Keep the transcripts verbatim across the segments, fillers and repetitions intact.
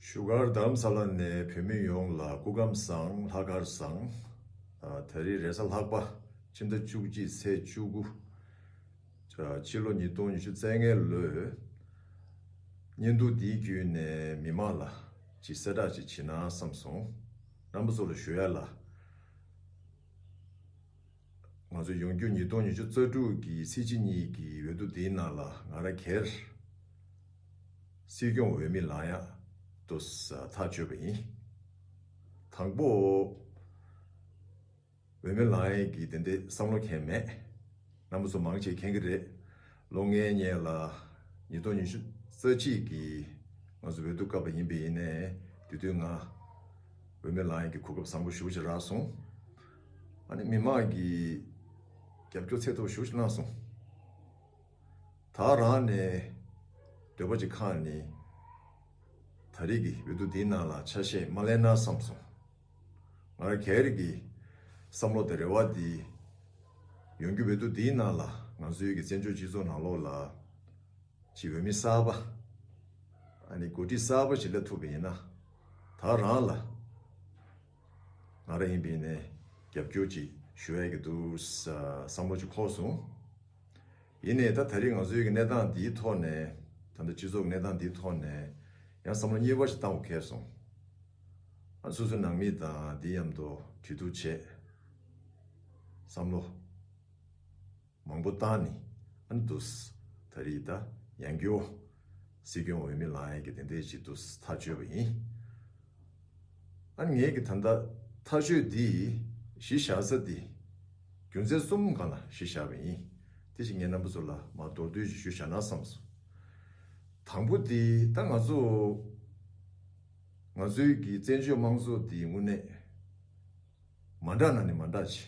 བཞུགས་སྒར་རྡ་རམ་ས་ལ་ནས་བོད་མི་ཡོངས་ལ་སྐུ་ཁམས་བཟང་། ལྷག་དཀར་བཟང་། ཨ། ད་རེས་རེས་གཟའ་ལྷག་པ་ཕྱི་ཟླ་བཅུ་གཅིག་ཚེས་བཅུ་དགུ། ཨ། ཕྱི་ལོ་ཉིས་སྟོང་ཉི་ཤུ་རྩ་ལྔའི་ལོའི་བརྙན་ཐུང་འདིའི་བརྒྱུད་ནས་མི་མང་ལ་ཅིག་གསལ་བསྒྲགས་ཅིག་བྱེད་ན་བསམ་སོང་། རྣམ་པ་ཚོ་ལ་ཞུ་ཡ་ལ། ང་ཚོ་ཡོང་རྒྱུ་ཉིས་སྟོང་ཉི་ཤུ་རྩ་དྲུག་གི་ཚེས་གཅིག་གཉིས་ཀྱི་འོས་བསྡུ་འདིའི་ནང་ལ་ང་རང་སྒེར་སྲིད་སྐྱོང་འོས་མི་ལངས་ཡག་ཏུ་ཐག་གཅོད་པ་ཡིན། དང་པོ་འོས་མི་ལངས་ཡག་གི་དེ་འདྲའི་བསམ་བློ་འཁྱེར་མེད། རྣམ་པ་ཚོ་མང་ཆེ་མཁྱེན་གྱི་རེད། ལོ་ལྔའི་སྔོན་ལ་ཉིས་སྟོང་ཉི་ཤུ་རྩ་གཅིག་གི་ང་ཚོ་འོས་བསྡུ་བཀག་པ་ཡིན་པ་ཡིན་ནའི་དེ་དུས་ང་འོས་མི་ལངས་ཡག་གི་གོ་སྐབས་བཟང་པོ་ཞེ་པོ་ཅིག་རག་སོང་། ཨ་ནི་མི་མང་གི་རྒྱབ་སྐྱོར་ཚད་མཐོ་པོ་ཞེ་པོ་ཅིག་གནང་སོང་། ད་རང་ནས་འདོད་པ་ཅིག་ཁེངས་ནས་ད་རེས་ཀྱི་འོས་བསྡུ་འདིའི་ནང་ལ་ཆ་ཤས་མ་ལེན་ན་བསམ་སོང་། ང་རང་སྒེར་གྱི་བསམ་བློ་དང་རེ་བ་འདི། ཡོང་རྒྱུ་འོས་བསྡུ་འདིའི་ནང་ལ་ང་ཚོའི་གི་བཙན་བྱོལ་སྤྱི་ཚོགས་ནང་ལོགས་ལ་ཅིག་འོས་མི་གསར་པ། ཨ་ནི་འགོ་ཁྲིད་གསར་པ་ཞིག་སླེབས་ཐུབ་པ་ཡིན་ན། ད་རང་ལ་ང་རང་ཡིན་པ་ཡིན་ནའི་རྒྱབ་སྐྱོར་ཅིག་ཞུ་ཡག་གི་འདུག་བསམ་བློ་ཅིག་འཁོར་སོང་། ཡིན་ནའི་ད་ད་རེས་ང་ཚོའི་གི་གནས་སྟངས་འདིའི་ཐོག་ནས། ད་ལྟ་སྤྱི་ཚོགས་ཀྱི་གནས་སྟངས་འདིའི་ཐོག་ནས་ཡང་བསམ་བློ་གཉིས་པ་ཞིག་བཏང་དགོས་ཁེལ་སོང་། ཨ། སོ་སོའི་ནང་མི་དང་འདི་མཉམ་དུ་གྲོས་བསྡུར་བྱས། བསམ་བློ་མང་པོ་བཏང་ནས། ཨ་ནི་འདུག་སེ་ད་རེས་ད་ཡང་བསྐྱར་སྲིད་སྐྱོང་འོས་མི་ལངས་ཡག་གི་དེ་འདྲའི་ཅིག་འདུག་སེ་ཐག་གཅོད་པ་ཡིན། ཨ་ནི་ངས་ཀྱི་ད་ལྟ་ཐག་གཅོད་འདི་གཞི་བཞག་ས་འདི་རྒྱུ་མཚན་གསུམ་སྒང་ལ་གཞི་བཞག་པ་ཡིན། དེ་བཞིན་ངས་རྣམ་པ་ཚོ་ལ་མར་མདོར་བསྡུས་ཤིག་ཞུ་བཞག་ན་བསམ་སོང་། དང་པོ་འདི་ད་ང་ཚོ་ང་ཚོའི་གི་བཙན་བྱོལ་དམངས་གཙོ་འདི་དངོས་གནས་མ་འདྲ་ན་ནི་མ་འདྲ་ཆེ།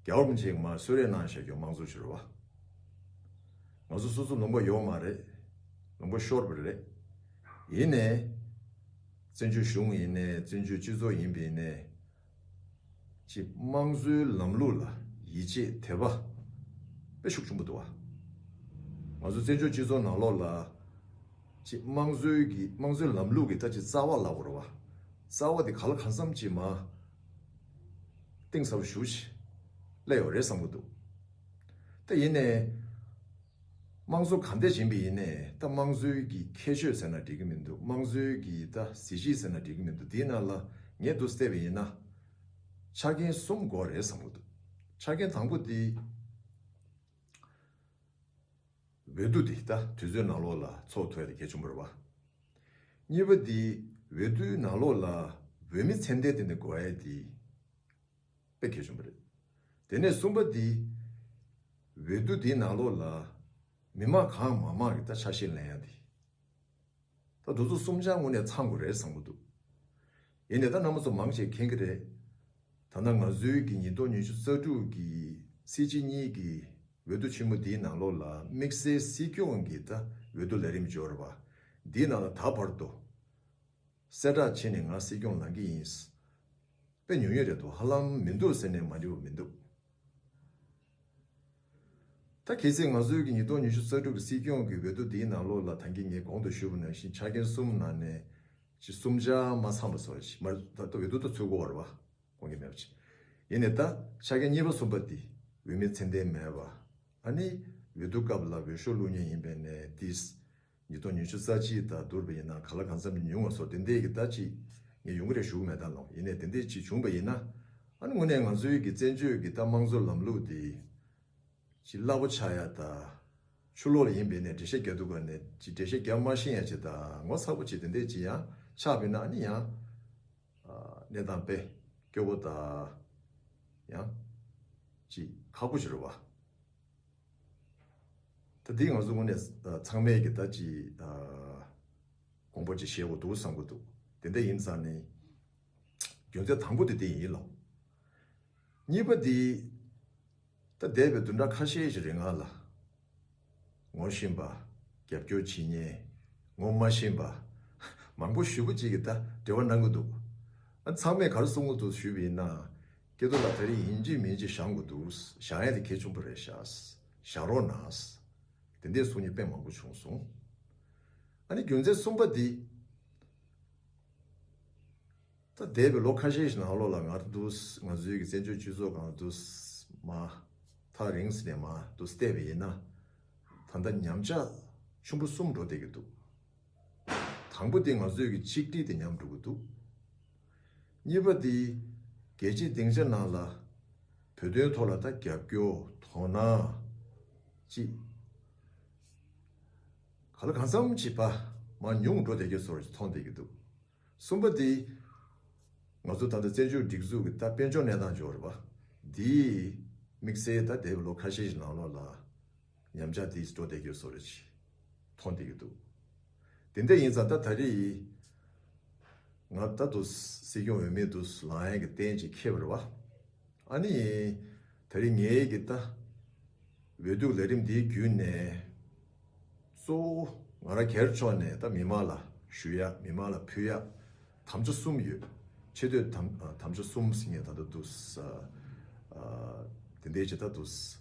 རྒྱལ་བ་རིན་པོ་ཆེ་གིས་མར་གསོལ་རས་གནང་བཞག་རྒྱུ་དམངས་གཙོ་ཞིག་རེད་བ། ང་ཚོ་སོ་སོ་ལུང་པ་ཡོད་མ་རེད། ལུང་པ་ཤོར་བ་རེད། ཡིན་ནའི་བཙན་བྱོལ་གཞུང་ཡིན་ནའི་བཙན་བྱོལ་སྤྱི་ཚོགས་ཡིན་པ་ཡིན་ནའི། ཅིག་དམངས་གཙོའི་ལམ་ལུགས་ལ་ཡིད་ཆེས་དད་པ་དཔེ་ཤུགས་ཆེན་པོ་འདུག་བ། ང་ཚོ་བཙན་བྱོལ་སྤྱི་ཚོགས་ནང་ལོགས་ལ་ཅིག་དམངས་གཙོའི་གི་དམངས་གཙོའི་ལམ་ལུགས་ཀྱི་ད་ཅིག་རྩ་བ་ལབ་དགོས་རེད་བ། རྩ་བ་དེ་ག་ལ་གང་འཚམ་ཅིག་མར་གཏིང་ཟབ་པོ་ཞེ་པོ་ཅིག་སླེབས་ཡོད་རེད་བསམ་གྱི་འདུག། ད་ཡིན་ནའི་དམངས་གཙོ་ག་འདྲ་ཡིན་པ་ཡིན་ནའི་ད་དམངས་གཙོའི་གི་ཁྱད་ཆོས་ཟེར་ན་འགྲིག་གི་མི་འདུག། དམངས་གཙོའི་གི་ད་གཟི་བརྗིད་ཟེར་ན་འགྲིག་གི་མི་འདུག། དེའི་ནང་ལ་ངས་འདུག་སེ་བལྟས་པ་ཡིན་ན། ཆ་རྐྱེན་གསུམ་དགོས་རེད་བསམ་གྱི་འདུག། ཆ་རྐྱེན་དང་པོ་དེ། འོས་བསྡུ་དེ་ད་དུས་ཚོད་ནང་ལོགས་ལ་ཚོགས་ཐུབ་ཡ་དེ་གལ་ཆེན་པོ་རེད་བ། གཉིས་པ་དེ། འོས་བསྡུའི་ནང་ལོགས་ལ་འོས་མི་ཚད་ལྡན་དེ་འདྲ་དགོས་ཡ་དེ་དཔེ་གལ་ཆེན་པོ་རེད། དེ་ནས་གསུམ་པ་དེ། འོས་བསྡུ་དེའི་ནང་ལོགས་ལ་མི་མང་གང་མང་མང་གི་ད་ཆ་ཤས་ལེན་ཡ་དེ། ད་དེ་ཚོ་གསུམ་ཆར་དངོས་གནས་ཚང་དགོས་རེད་བསམ་གྱི་འདུག། ཡིན་ནའི་ད་རྣམ་པ་ཚོ་མང་ཆེ་མཁྱེན་གྱི་རེད། ད་ལྟ་ང་ཚོའི་གི་ཉིས་སྟོང་ཉི་ཤུ་རྩ་དྲུག་གི་ཚེས་གཅིག་གཉིས་ཀྱི་འོས་བསྡུ་ཆེན་མོ་འདིའི་ནང་ལོགས་ལ་དམིགས་བསལ་སྲིད་སྐྱོང་གི་ད་འོས་བསྡུ་ལས་རིམ་འབྱོར་བ་འདིའི་ནང་ལ་ད་བར་དུ་གསལ་བསྒྲགས་བྱས་ནས་ང་སྲིད་སྐྱོང་ལངས་ཀྱི་ཡིན། དཔེ་ཉུང་ཉུང་རེད་འདུག། ཧ་ལམ་མི་འདུག་ཟེར་ནས་མ་འགྲིག་པ་མི་འདུག། ད་གལ་སྲིད་ང་ཚོའི་གི་ཉིས་སྟོང་ཉི་ཤུ་རྩ་དྲུག་གི་སྲིད་སྐྱོང་གི་འོས་བསྡུ་འདིའི་ནང་ལོགས་ལ་ད་གིན་ངས་གོང་དུ་ཞུས་པ་ནང་བཞིན་ཆ་རྐྱེན་གསུམ་ནང་ནས་ཅིག་གསུམ་ཆར་མ་ཚང་བ་བཟོ་ཞིག་མ་ད་ལྟ་འོས་བསྡུ་ད་ཚུད་དགོས་པ་རེད་བ། དགོངས་ཀྱི་མེད་པ་ཅིག། ཡིན་ནའི་ད་ཆ་རྐྱེན་གཉིས་པ་གསུམ་པ་འདི་འོས་མི་ཚད་ལྡན་མེད་པ། ཨ་ནི་འོས་བསྡུ་སྐབས་ལ་འོས་ཤོག་བླུག་མཁན་ཡིན་པས་ནས་ཏིས། ཉིས་སྟོང་ཉི་ཤུ་རྩ་གཅིག་དང་བསྡུར་བ་ཡིན་ན་ག་ལ་གང་འཚམ་ཉུང་བ་སོགས་དེ་འདྲའི་གི་ད་ཅིག་ངས་ཡོང་གི་རེད་ཞུ་གི་མེད་ད་ལོ། ཡིན་ནའི་དེ་འདྲའི་ཅིག་བྱུང་བ་ཡིན་ན། ཨ་ནི་དངོས་གནས་ང་ཚོའི་གི་བཙན་བྱོལ་གི་ད་དམངས་གཙོ་ལམ་ལུགས་དེ་ཅིག་རླབས་པོ་ཆགས་ཡ་ད། ཕྱི་ལོགས་ལ་ཡིན་པས་ནས་འགྲེལ་བཤད་རྒྱག་དུས་ག་ནས་ཅིག་འགྲེལ་བཤད་རྒྱག་མ་ཤེས་ཡ་ཅིག་དང་ངོ་ཚ་པོ་ཅིག་དེ་འདྲའི་ཅིག་ཡང་ཆགས་པས་ན་ཨ་ནི་ཡང་། ཨ། གནས་སྟངས་དཔེ་སྐྱོ་པོ་དང་། ཡང་། ཅིག་ཁག་པོ་ཞིག་རེད་བ། ད་འདི་ང་ཚོ་དངོས་གནས་ཚང་མས་ཀྱི་ད་ཅིག་དགོངས་པ་ཅིག་བཞེས་དགོས་འདུག་བསམ་གྱི་འདུག། དེ་འདྲ་ཡིན་ཙང་ནི། རྒྱུ་མཚན་དང་པོ་དེ་དེ་ཡིན་ལོ། གཉིས་པ་དེ། ད་འདས་པའི་བདུན་ཕྲག་ཁ་ཤས་ཤིག་རིང་ལ། ངོ་ཤེས་པ། རྒྱབ་སྐྱོར་བྱེད་མཁན། ངོ་མ་ཤེས་པ། མང་པོ་ཞེ་པོ་ཅིག་གིས་ད་འབྲེལ་བ་གནང་གི་འདུག། ཨ། ཚང་མས་ག་རེ་གསུང་གི་འདུག་ཞུས་པ་ཡིན་ན། སྐལ་རྡོར་ལགས་ད་རེས་ཡིན་གཅིག་མིན་གཅིག་བཞེངས་དགོས་འདུག། བཞེངས་ཡ་དེ་གལ་ཆེན་པོ་རེད་ཤག། བཞེངས་རོགས་གནང་། དེ་འདྲའི་གསུང་མཁན་དཔེ་མང་པོ་བྱུང་སོང་། ཨ་ནི་རྒྱུ་མཚན་གསུམ་པ་འདི། ད་འདས་པའི་ལོ་ཁ་ཤས་ཤིག་ནང་ལོགས་ལ་ང་ཚོ་འདུག་ང་ཚོའི་གི་བཙན་བྱོལ་སྤྱི་ཚོགས་སྒང་ལ་འདུག་མ་ཐག་རིང་ས་ནས་མ་འདུག་བལྟས་པ་ཡིན་ན། ད་ལྟ་ཉམས་ཆག་ཆེན་པོ་གསུམ་འགྲོ་བསྡད་ཀྱི་འདུག་དང་པོ་དེ་ང་ཚོའི་གི་གཅིག་སྒྲིལ་དེ་ཉམས་འགྲོ་གི་འདུག་གཉིས་པ་དེ་རྒྱལ་སྤྱིའི་སྡིངས་ཆ་ནང་ལ་བོད་དོན་ཐོག་ལ་ད་རྒྱབ་སྐྱོར་དོ་སྣང་ཅིག་ག་ལ་གང་འཚམ་ཅིག་པ་མར་ཉུང་འགྲོ་བསྡད་ཀྱི་བཟོ་འདྲ་ཅིག་མཐོང་བསྡད་ཀྱི་འདུག་གསུམ་པ་དེ་ང་ཚོ་ད་ལྟ་བཙན་བྱོལ་སྒྲིག་འཛུགས་ཀྱི་ད་དཔལ་འབྱོར་གནས་སྟངས་འབྱོར་བ་འདི་དམིགས་བསལ་ད་འདས་པའི་ལོ་ཁ་ཤས་ཤིག་ནང་ལོགས་ལ་ཉམས་ཆག་དེ་འགྲོ་བསྡད་ཀྱི་བཟོ་འདྲ་ཅིག་མཐོང་བསྡད་ཀྱི་འདུག་དེ་འདྲ་ཡིན་ཙང་ད་ད་རེས་ང་ད་དུ་སྲིད་སྐྱོང་འོས་མི་དུ་ལངས་ཡག་གི་རྟེན་ཅིག་འཁེལ་བ་རེད་བ། ཨ་ནི་ད་རེས་ངའི་གི་ད་འོས་བསྡུ་ལས་རིམ་འདིའི་བརྒྱུད་ནས་གཙོ་བོ་ང་རང་སྒེར་ཕྱོགས་ནས་ད་མི་མང་ལ་ཞུ་ཡག་མི་མང་ལ་ཕུལ་ཡག་དམ་བཅའ་གསུམ་ཡོད། ཆེ་བསྟོད་དམ་དམ་བཅའ་གསུམ་ཟེར་མཁན་ད་ལྟ་འདུག་ས། ཨ་དེ་འདྲའི་ཆེ་ད་འདུག་ས།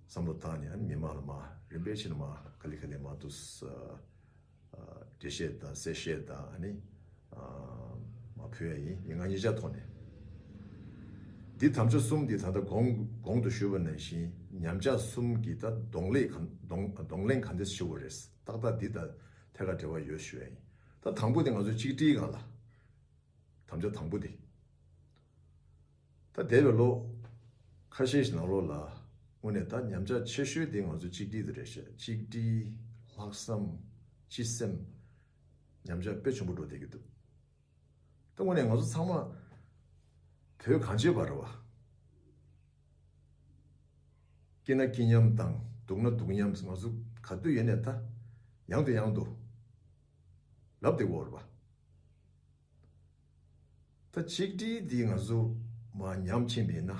བསམ་བློ་བཏང་ནས་ཨ་ནི་མི་མང་ལ་མ་རིམ་པས་ཕྱིན་ནས་མ་ག་ལེ་ག་ལེ་མ་འདུག་ས། ཨ་འགྲེལ་བཤད་དང་གསལ་བཤད་དང་ཨ་ནི་ཨ་མ་ཕུལ་ཡ་ཡིན། ཡིན་ང་ཉེ་ཆར་ཐོག་ནས་འདི་དམ་བཅའ་གསུམ་འདི་ད་ལྟ་གོང་གོང་དུ་ཞུས་པ་ནང་བཞིན་ཉམས་ཆག་གསུམ་གྱི་ད་གདོང་ལེན་གང་གདོང་གདོང་ལེན་གང་འདྲ་ཞུ་བ་རེད། ཏག་ཏག་འདི་དང་ཐད་ཀར་འབྲེལ་བ་ཡོད་ཞུ་ཡ་ཡིན། ད་དང་པོ་དེ་ང་ཚོ་གཅིག་སྒྲིལ་སྒང་ལ་དམ་བཅའ་དང་པོ་དེ། ད་འདས་པའི་ལོ་ཁ་ཤས་ཤིག་ནང་ལོགས་ལ་དངོས་གནས་ད་ཉམས་ཆག་ཆེ་ཤོས་དེ་ང་ཚོ་གཅིག་སྒྲིལ་དེ་རེད་ཤག་གཅིག་སྒྲིལ། ལྷག་བསམ། སྤྱི་སེམས། ཉམས་ཆག་དཔེ་ཆེན་པོ་འགྲོ་བསྡད་ཀྱི་འདུག་ད་དངོས་གནས་ང་ཚོ་ཚང་མ་བོད་གངས་ཅན་པ་རེད་བ། སྐྱིད་ན་སྐྱིད་མཉམ་དང་སྡུག་ན་སྡུག་མཉམ་ང་ཚོ་ག་དུས་ཡིན་ནས་ད་ཡང་དུ་ཡང་དུ་ལབ་བསྡད་ཀྱི་ཡོད་རེད་བ། ད་གཅིག་སྒྲིལ་འདི་ང་ཚོ་མར་ཉམས་ཕྱིན་པ་ཡིན་ན།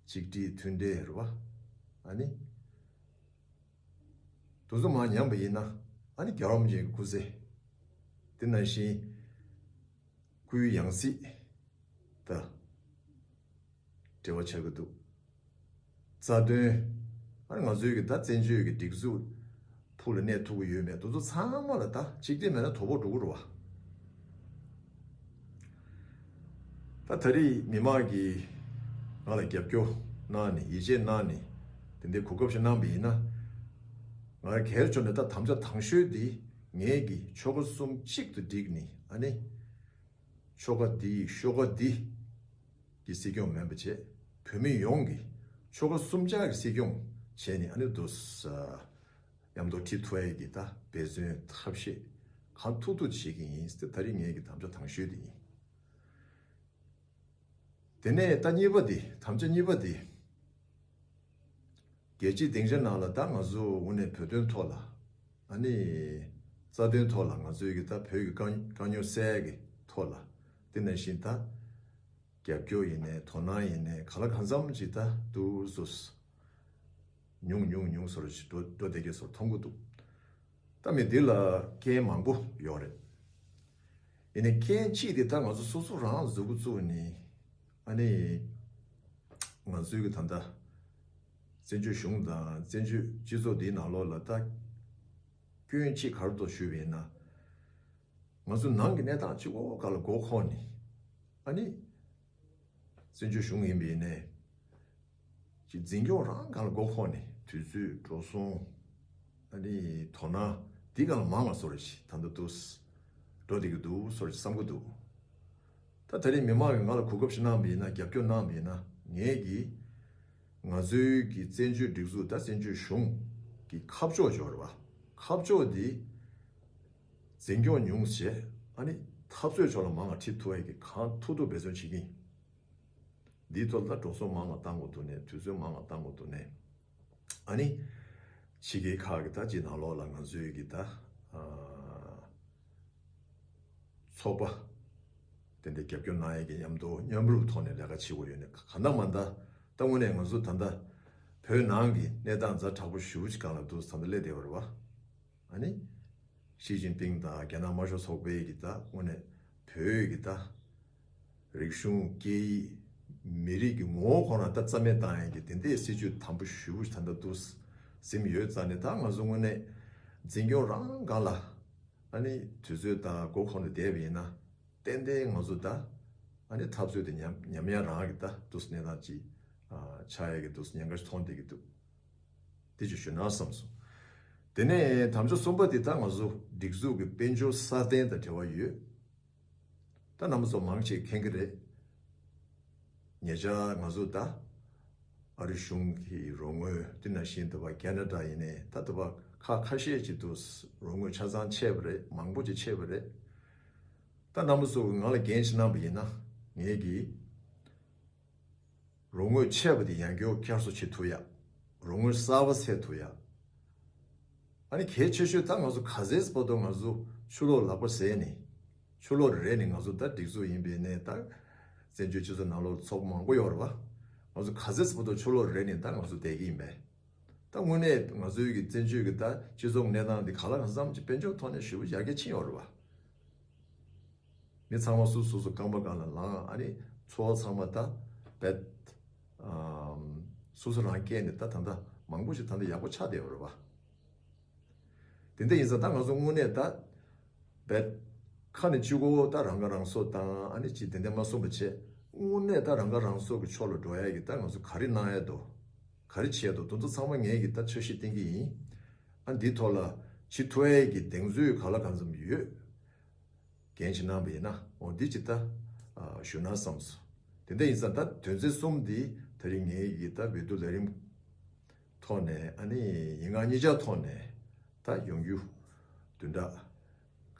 གཅིག་སྒྲིལ་མཐུན་འབྲེལ་རེད་བ། ཨ་ནི་དེ་ཚོ་མར་ཉམས་པ་ཡིན་ན་ཨ་ནི་རྒྱལ་བ་རིན་པོ་ཆེའི་སྐུ་ཚེ། དེ་ནང་བཞིན་སྐུའི་ཡང་སྲིད་ད་འབྲེལ་བ་ཆགས་ཀྱི་འདུག་རྩ་དོན། ཨ་ནི་ང་ཚོའི་གི་ད་བཙན་བྱོལ་གི་སྒྲིག་འཛུགས་ཕུགས་ལ་གནས་ཐུབ་ཀྱི་ཡོད་མེད་དེ་ཚོ་ཚང་མ་ལ་ད་གཅིག་སྒྲིལ་མེད་ན་དོ་ཕོག་འགྲོ་གི་རེད་བ། ད་ད་རེས་མི་མང་གིས་ང་ལ་རྒྱབ་སྐྱོར་གནང་ནས་ཡིད་ཆེས་གནང་ནས་དེ་འདྲའི་གོ་སྐབས་ཤིག་གནང་བ་ཡིན་ན། ང་སྒེར་ཕྱོགས་ནས་ད་དམ་བཅའ་དང་ཤོས་འདི་ངས་ཀྱི་ཆོལ་ཁ་གསུམ་གཅིག་ཏུ་བསྒྲིགས་ནས་ཨ་ནི། ཆོལ་ཁ་འདི་ཤོག་ཁ་འདི་གི་སྲིད་སྐྱོང་མིན་པ་བྱས། བོད་མི་ཡོངས་ཀྱི་ཆོལ་ཁ་གསུམ་ཆར་གྱི་སྲིད་སྐྱོང་བྱས་ནས་ཨ་ནི་དུ་ས་མཉམ་དུ་ཁྲིད་ཐུབ་ཡས་ཀྱི་ད་འབད་བརྩོན་ཐབས་ཤེས་གང་ཐུབ་ཐུབ་བྱེད་ཀྱི་ཡིན་ཟེར་ད་རེས་ངས་ཀྱི་དམ་བཅའ་དང་ཤོས་དེ་ཡིན། དེ་ནས་ད་གཉིས་པ་དེ་དམ་བཅའ་གཉིས་པ་དེ། རྒྱལ་སྤྱིའི་སྡིངས་ཆ་ནང་ལ་ད་ང་ཚོ་དངོས་གནས་བོད་དོན་ཐོག་ལ་ཨ་ནི་རྩ་དོན་ཐོག་ལ་ང་ཚོའི་གི་ད་བོད་ཀྱི་དཀའ་དཀའ་རྙོག་སེལ་གི་ཐོག་ལ་དེ་ནང་བཞིན་ད་རྒྱབ་སྐྱོར་ཡིན་ནའི་དོ་སྣང་ཡིན་ནའི་ག་ལ་གང་འཚམ་ཅིག་ད་འདུག་སོ་སོ་ཉུང་ཉུང་ཉུང་སོར་ཞིག་འགྲོ་འགྲོ་བསྡད་ཀྱི་སོར་མཐོང་གི་འདུག་ད་མི་འདི་ལ་རྐྱེན་མང་པོ་ཡོད་རེད། ཡིན་ནའི་རྐྱེན་གཅིག་དེ་ད་ང་ཚོ་སོ་སོ་རང་གཟུགས་པོ་བཙུགས་ནས་ཨ་ནི་ང་ཚོའི་གི་ད་ལྟ་བཙན་བྱོལ་གཞུང་དང་བཙན་བྱོལ་སྤྱི་ཚོགས་འདིའི་ནང་ལོགས་ལ་ད་སྐྱོན་གཅིག་ག་རེ་འདུག་ཞུས་པ་ཡིན་ན། ང་ཚོ་ནང་གི་གནས་སྟངས་གཅིག་པོ་ག་ལ་མགོ་འཁོར་ནས་ཨ་ནི། བཙན་བྱོལ་གཞུང་ཡིན་པ་ཡིན་ནའི། ཅིག་འཛིན་སྐྱོང་རང་སྒང་ལ་མགོ་འཁོར་ནས་དུས་ཚོད་འགྲོ་སོང་། ཨ་ནི་དོ་སྣང་འདི་སྒང་ལ་མང་བ་བཟོ་འདྲ་ཞིག་ད་ལྟ་འདུག་འགྲོ་བསྡད་ཀྱི་འདུག་བཟོ་འདྲ་ཞིག་བསམ་གྱི་འདུག་ད་ད་རེས་མི་མང་གིས་ང་ལ་གོ་སྐབས་ཤིག་གནང་བ་ཡིན་ན་རྒྱབ་སྐྱོར་གནང་བ་ཡིན་ན་ངས་ཀྱིས་ང་ཚོའི་གི་བཙན་བྱོལ་སྒྲིག་འཛུགས་ད་བཙན་བྱོལ་གཞུང་གི་ཁ་ཕྱོགས་འབྱོར་བ་ཁ་ཕྱོགས་འདི་འཛིན་སྐྱོང་ཉུང་བྱས་ཨ་ནི་འཐབ་རྩོད་ཕྱོགས་ལ་མང་བ་ཁྲིད་ཐུབ་ཡས་ཀྱི་གང་ཐུབ་ཐུབ་འབད་བརྩོན་བྱེད་ཀྱི་ཡིན། འདིའི་ཐོག་ལ་འགྲོ་སོང་མང་བ་བཏང་དགོས་འདུག་ནས་དུས་ཚོད་མང་བ་བཏང་དགོས་འདུག་ནས་ཨ་ནི་ཕྱི་རྒྱལ་ཁག་གི་ད་ཅིག་ནང་ལོགས་ལ་ང་ཚོའི་གི་ད་ཚོགས་པ་དེ་འདྲ་རྒྱབ་སྐྱོར་གནང་ཡས་ཀྱི་མཉམ་དུ་མཉམ་རུབ་ཐོག་ནས་ལས་ཀ་བྱེད་དགོས་ཡོད་ནས་ག་འདྲ་མ་འདྲ་ད་དངོས་གནས་ང་ཚོ་ད་ལྟ་བོད་ནང་གི་གནས་སྟངས་ཛ་དྲག་པོ་ཞེ་པོ་ཅིག་སྒང་ལ་འདུག་ད་ལྟ་སླེབས་བསྡད་པ་རེད་བ། ཨ་ནི། ཞི་ཅིན་ཕིང་དང་རྒྱ་ནག་དམར་ཤོག་ཚོགས་པའི་གི་ད་དངོས་གནས་བོད་ཀྱི་ད་རིག་གཞུང་སྐད་ཡིག་མི་རིགས་ཀྱི་ངོ་བོ་ཁོ་ན་ད་རྩ་མེད་བཏང་ཡས་ཀྱི་དེ་འདྲའི་སྲིད་ཇུས་དམ་པོ་ཞེ་པོ་ཞིག་ད་ལྟ་འདུག་ཟིན་ཡོད་ཙང་ནས་ད་ང་ཚོ་དངོས་གནས་འཛིན་སྐྱོང་རང་སྒང་ལ་ཨ་ནི་དུས་ཚོད་དང་མགོ་འཁོར་ནས་བསྡད་པ་ཡིན་ན་ཏན་ཏན་ང་ཚོ་ད་ ཨ་ནི་འཐབ་རྩོད་དེ་ཉམས་ཉམས་ཡ་རང་གི་ད་འདུག་གནས་སྟངས་ཅིག་ཨ་ཆགས་ཡ་གི་འདུག་ཉེན་ཁ་ཞིག་མཐོང་བསྡད་ཀྱི་འདུག་དེ་ཅིག་ཞུ་ན་བསམ་སོང་། དེ་ནས་དམ་བཅའ་གསུམ་པ་དེ་ད་ང་ཚོ་སྒྲིག་འཛུགས་ཀྱི་དཔལ་འབྱོར་སྲ་བརྟན་དང་འབྲེལ་བ་ཡོད། ད་རྣམ་པ་ཚོ་མང་ཆེ་མཁྱེན་གྱི་རེད། ཉེ་ཆར་ང་ཚོ་ད་ཨ་རི་གཞུང་གི་རོགས་དངུལ་དེ་ནང་བཞིན་དུ་བ་ཁེ་ན་ཌ་ཡིན་ནའི་ད་དུ་བ་ཁ་ཁ་ཤས་ཅིག་ཏུ་རོགས་དངུལ་ཆ་ཚང་ཆད་པ་རེད། མང་པོ་ཅིག་ཆད་པ་རེད། ད་རྣམ་པ་ཚོ་ང་ལ་འགན་ཞིག་གནང་པ་ཡིན་ན་ངས་ཀྱིས་རོགས་དངུལ་ཆད་པ་དེ་ཡང་བསྐྱར་བསྐྱར་གསོ་བྱེད་ཐུབ་ཡ། རོགས་དངུལ་གསར་པ་སེལ་ཐུབ་ཡ། ཨ་ནི་གལ་ཆེ་ཤོས་ད་ང་ཚོ་ག་ཚད་བར་དུ་ང་ཚོ་ཕྱི་ལོགས་ལག་པ་ཟས་ནས་ཕྱི་ལོགས་རེ་ནས་ང་ཚོ་ད་སྒྲིག་འཛུགས་ཡིན་པའི་ནས་ད་བཙན་བྱོལ་སྤྱི་ཚོགས་ནང་ལོགས་ཚོགས་པ་མང་པོ་ཡོད་རེད་བ། ང་ཚོ་ག་ཚད་བར་དུ་ཕྱི་ལོགས་རེ་ནས་ད་ང་ཚོ་བསྡད་ཀྱི་ཡིན་པས། ད་དངོས་གནས་ང་ཚོའི་གི་བཙན་བྱོལ་གི་ད་སྤྱི་ཚོགས་གནས་སྟངས་འདི་ག་ལ་གང་འཚམ་གྱི་དཔལ་འབྱོར་ཐོག་ནས་ཞེ་པོ་ཡར་རྒྱས་ཕྱིན་ཡོད་རེད་བ། མི་ཚང་མ་སོ་སོ་སོ་རྐང་པ་སྒང་ལ་ལངས། ཨ་ནི་འཚོ་བ་ཚང་མ་ད་བེད་ཨམ་སོ་སོ་རང་སྐྱེལ་ནས་ད་ད་ལྟ་མང་པོ་ཞིག་ད་ལྟ་ཡག་པོ་ཆགས་བསྡད་ཡོད་རེད་བ། དེ་འདྲ་ཡིན་ཙང་ད་ང་ཚོ་དངོས་གནས་ད་བེད་ཁ་ནས་གཅིག་པོ་ད་རང་ཁ་རང་གསོ་དང་ཨ་ནི་ཅིག་དེ་འདྲ་མ་གསུངས་པ་བྱས། དངོས་གནས་ད་རང་ཁ་རང་གསོ་གི་ཕྱོགས་ལ་འགྲོ་ཡ་གི་ད་ང་ཚོ་ག་རེ་གནང་ཡ་འདུག་ག་རེ་བྱས་འདུག་དེ་ཚོ་ཚང་མ་ངས་གི་ད་འཆར་གཞི་བཏིང་གི་ཡིན། ཨ་འདིའི་ཐོག་ལ་བྱེད་ཐུབ་ཡ་གི་གདེང་ཚོད་ག་ལ་གང་འཚམ་ཡོད། འགན་ཅིག་གནང་བ་ཡིན་ན་འོ་འདི་ཅིག་ད་ཨ་ཞུ་ན་བསམ་སོང་། དེ་འདྲ་ཡིན་ཙང་ད་དོན་ཚན་གསུམ་འདི་ད་རིང་ངའི་ཡི་ད་འོས་བསྡུ་ལས་རིམ་ཐོག་ནས་ཨ་ནི་ཡིན་ང་གཉིས་ཆ་ཐོག་ནས་ད་ཡོང་རྒྱུ་བདུན་ཕྲག་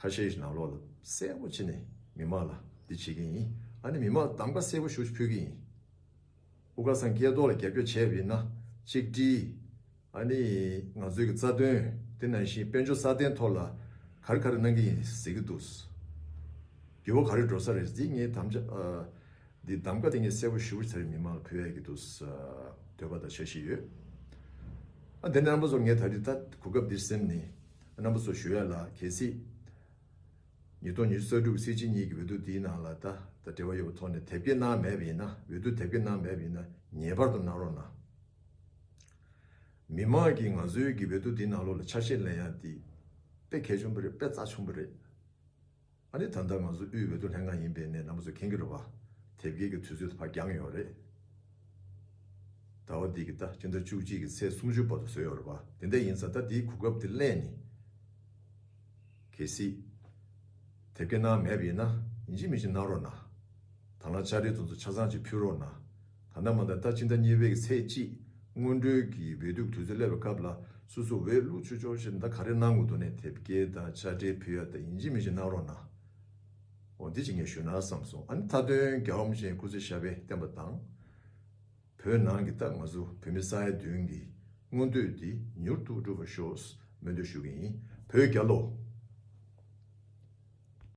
ཁ་ཤས་ཤིག་ནང་ལོགས་ལ་གསལ་པོ་བྱས་ནས་མི་མང་ལ་འདི་བྱེད་ཀྱི་ཡིན། ཨ་ནི་མི་མང་གདམ་ག་གསལ་པོ་ཞུ་ཕུལ་གྱི་ཡིན། དབུ་དཀར་ཚང་སྐལ་རྡོར་ལ་རྒྱབ་སྐྱོར་བྱས་པ་ཡིན་ན་གཅིག་སྒྲིལ། ཨ་ནི་ང་ཚོའི་གི་རྩ་དོན་དེ་ནང་བཞིན་དཔལ་འབྱོར་སྲ་བརྟན་ཐོག་ལ་ག་རེ་ག་རེ་གནང་གི་ཡིན་ཟེར་གི་འདུག་འགྱུར་བ་ག་རེ་འགྲོ་ས་རེད་འདི་ངས་དམ་བཅའ་ཨ་འདི་གདམ་ག་དེ་ངས་གསལ་པོ་ཞུ་བ་ཚར་མི་མང་ལ་ཕུལ་ཡ་གི་འདུག་འདོད་པ་དང་འཆར་གཞི་ཡོད། ཨ་དེ་ནས་རྣམ་པ་ཚོ་ངས་ད་རེས་ད་གོ་སྐབས་འདིར་སེམས་ནས་རྣམ་པ་ཚོ་ཞུ་ཡ་ལ་གལ་སྲིད། ཉིས་སྟོང་ཉི་ཤུ་རྩ་དྲུག་གི་སྲིད་སྤྱི་གཉིས་ཀྱི་འོས་བསྡུ་འདིའི་ནང་ལ་ད་ད་འབྲེལ་བ་ཡོད་པའི་ཐོག་ནས་དེབ་སྐྱེལ་གནང་མེད་པ་ཡིན་ན། འོས་བསྡུ་དེབ་སྐྱེལ་གནང་མེད་པ་ཡིན་ན་ངེས་པར་དུ་གནང་རོགས་གནང་། མི་མང་གིས་ང་ཚོའི་གི་འོས་བསྡུ་འདིའི་ནང་ལོགས་ལ་ཆ་ཤས་ལེན་ཡ་འདི་དཔེ་གལ་ཆེན་པོ་རེད། དཔེ་རྩ་ཆེན་པོ་རེད། ཨ་ནི་ད་ལྟ་ང་ཚོ་དབུས་འོས་བསྡུ་ལྷན་ཁང་ཡིན་པའི་ནས་རྣམ་པ་ཚོ་མཁྱེན་གྱི་རེད་བ། དེབ་སྐྱེལ་གྱི་དུས་ཚོད་ཕར་འགྱངས་ཡོད་རེད། ཟླ་བ་འདི་གི་ད་སྤྱི་ཟླ་བཅུ་གཅིག་གི་ཚེས་སུམ་ཅུ་བར་དུ་བཟོས་ཡོད་རེད་བ། དེ་འདྲ་ཡིན་ཙང་ད་འདིའི་གོ་སྐབས་འདི་ལེན་ནས། གལ་སྲིད་དེབ་སྐྱེལ་གནང་མེད་པ་ཡིན་ན་ཡིན་གཅིག་མིན་གཅིག་གནང་རོགས་གནང་། དང་བླངས་དཔྱ་ཁྲལ་དེ་ཚོ་ཆ་ཚང་ཅིག་ཕུལ་རོགས་གནང་། ད་ལྟ་མ་ད་ལྟ་སྤྱི་ཟླ་གཉིས་པའི་གི་ཚེས་གཅིག་སྔོན་འགྲོའི་གི་འོས་བསྡུ་དུས་ཚོད་སླེབས་པའི་སྐབས་ལ་སོ་སོ་འོས་བླུག་ཆོག་ཆོག་བཞིན་ད་ག་རེ་གནང་དགོས་འདུག་ནས་དེབ་སྐྱེལ་དང་དཔྱ་ཁྲལ་ཕུལ་ཡ་ད་ཡིན་གཅིག་མིན་གཅིག་གནང་རོགས་གནང་། འོ་འདི་ཅིག་ངས་ཞུ་ན་བསམ་སོང་། ཨ་ནི་མཐའ་དོན་རྒྱལ་བ་རིན་པོ་ཆེའི་སྐུ་ཚེ་ཞབས་པད་བརྟན་པ་དང་། བོད་ནང་གི་ད་ང་ཚོ་བོད་མི་ས་ཡ་བདུན་གྱི་མངོན་འདོད་འདི་མྱུར་དུ་འགྲུབ་པར་ཤོག་སྨོན་འདུན་ཞུ་གི་ཡིན། བོད་རྒྱལ་ལོ།